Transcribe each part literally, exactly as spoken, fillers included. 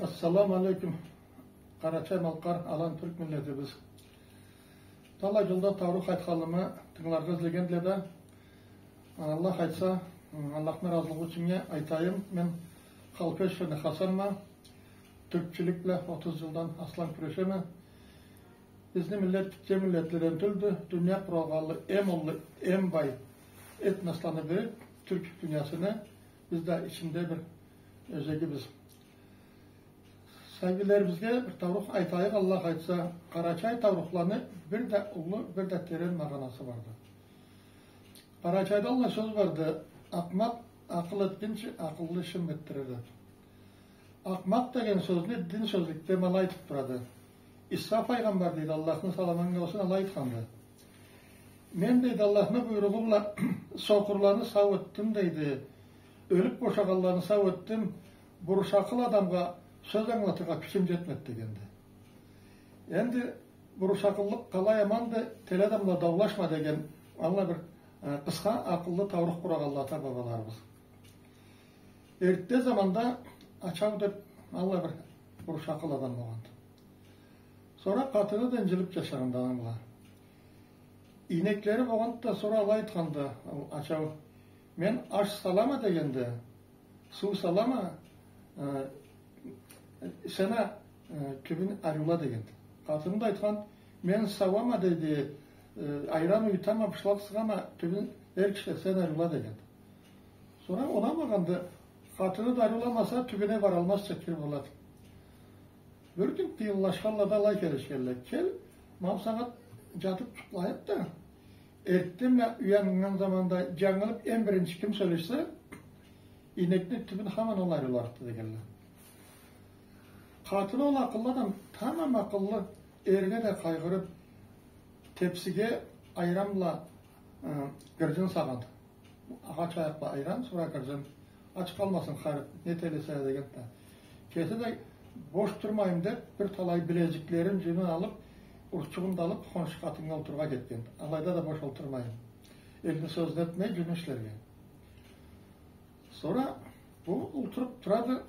Ассаламу алейкум, къарачай-малкъар, алан тюрк миллетибиз. Талай джылда тауруху айтханымы тынгыларгъа излегендиле да, Аллах айтса, Аллахны разылыгъы ючюннге айтайым, мен Халпешевни Хасанма, тюркчюлюк бла отуз джылдан аслам кюрешеме. Бизни миллет гитче миллетледен тюлдю, дуния къуралгъанлы эм уллу, эм бай этносланы бири тюрк дуниясыны, биз да ичинде бир ёзегибиз. Сагъыйларыбызгъа бир таурух айтайыкъ, Аллах айтса, къарачай таурухланы бир да уллу, бир да терен магъанасы барды. Къарачайда аллай сёз барды: «Акъмакъ акъыл этгинчи, акъыллы ишин битдирир», — деп. Акъмакъ деген сёзню дин сёзлюкде ма алай айтып турады. Иса файгъамбар, дейди, Аллахны саламы анга болсун, алай айтханды: «Мен, — дейди, — Аллахны буйругъу бла сокъурланы сау этдим, — дейди, — ёлюп бошагъанланы сау этдим, буруш акъыллы адамгъа сёз ангылатыргъа кючюм джетмеди», — дегенди. Энди буруш акъыллыкъ къалай аманды, теле адам бла даулашма деген, аллай бир, э, къысха акъыллы таурух къурагъанла ата-бабаларыбыз. Эртте заманда Ачау деп аллай бир буруш акъыллы адам болгъанды. Сора къатыны да инджилип джашагъанды анга. Ийнеклери болгъанды да, сора алай айтханды ол Ачау: «Мен аш салама, — дегенди, — суу салама, э, сен а, э, тюбюн ариула», — дегенди. Къатыны да айтхан: «Мен сауама, — дейди, — э, айран уютама, бышлакъ сыгъама, тюбюн эр киши сен ариула», — дегенди. Сора унамагъанды, къатыны да ариуламаса, тюбюне баралмазча кир болады. Бир кюн къыйынлашханла да алай келишгенле: «Кел, ма бусагъат джатып джукълайыкъ да, эртденбла уяннган заманда джангылып эм биринчи ким сёлешсе, ийнекни тюбюн хаман ол ариуларыкъды», — дегенле. Къатыны ол акъыллы адам, тамам акъыллы, эрге да къайгъырып, тепсиге айран бла, э, гырджын салгъанды. Агъач аякъ бла айран, сора гырджын. «Ач къалмасын харип, не этелле сагъа», — дегенди да. Кеси да бош турмайым деп, бир талай биледжиклерин, джюнюн алып, урчугъун да алып, хоншу къатыннга олтурургъа кетген. Алайда да бош олтурмайым. Элни сёзюн этмей, джюню ишлерге. Сора бу олтуруп турады,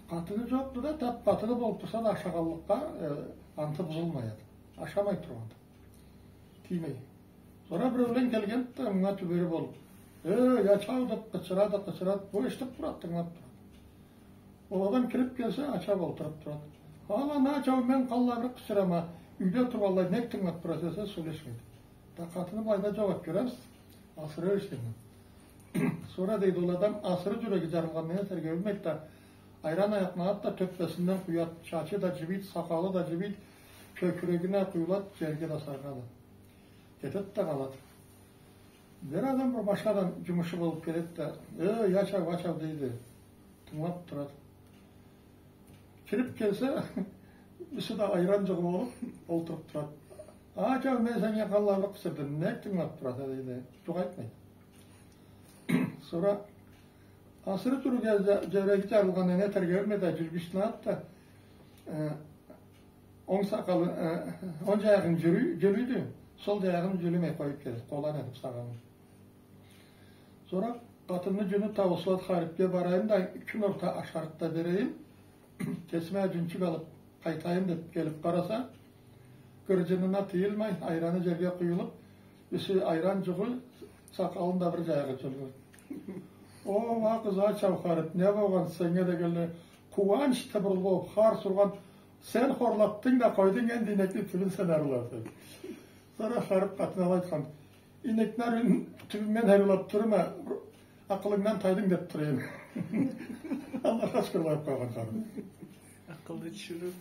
къатыны джокъду да, тап къатыны болуп турса да, ашагъанлыкъгъа, э, анты бузулмай эди. Ашамай тургъанды. Тиймей. Сора биреулен келгенди да, мынга тюбери болуп: «Эй, Ачау!» — деп къычырады, къычырады. Бу эшитип турады, тынгылап турады. Ол адам кирип келсе, Ачау олтуруп турады. «Ала, не Ачау, мен къаллай бир къычырама, юйде тургъанлай, нек тынгылап тураса?» — десе, сёлешмейди. Да къатыны былайда джууап, кёребиз, асыры эришгенди. Сора, дейди, ол адам асыры джюреги джарылгъандан этерге билмейди да, айран аякъны алады да, тёппесинден къуяды, чачы да джибийди, сакъалы да джибийди, кёкюрегине къуюлады, джерге да саргъады. Кетеди да къалады. Бир адам, бир башха адам джумушу болуп келеди да: «Эй, Ачау, Ачау!» — дейди. Тынгылап турады. Кирип келсе, юсю да айран джугъу болуп, олтуруп турады. «Ачау, мен сеннге къаллай бир къычырдым, нек тынгылап тураса?» — дейди. Джукъ айтмайды. Сора асыры джюреги джа-, джюреги джарылгъандан этерге билмейди да, джюлгючню алады да, э, онг сакъалы, э, онг джаягъын джюлю-, джюлюйдю, сол джаягъын джюлюмей къоюп келеди, къолан этип сакъалын. Сора къатынны джюню таусулады, харипге барайым да, кюн орта ашарыкъ да берейим, кесиме джюнчюк алып къайтайым деп келип къараса, гырджынына тыйылмай, айраны джерге къуюлуп, юсю айран джугъу, сакъалын да бир джаягъы джюлгюн. «О, уа, къызы Ачау харип, не болгъан сеннге?» — дегенле. Къууанч тыбырыл болуп, харс ургъан: «Сен хорлатдынг да къойдунг, энди ийнекни тюбюн сен ариуларса». Сора харип къатына алай айтхан: «Ийнекни тюбюн мен ариулап турама, акъылынгдан тайдынг деп турама». Аллахха шукур, алай айтып къойгъан харип. Акъылды тиширыу.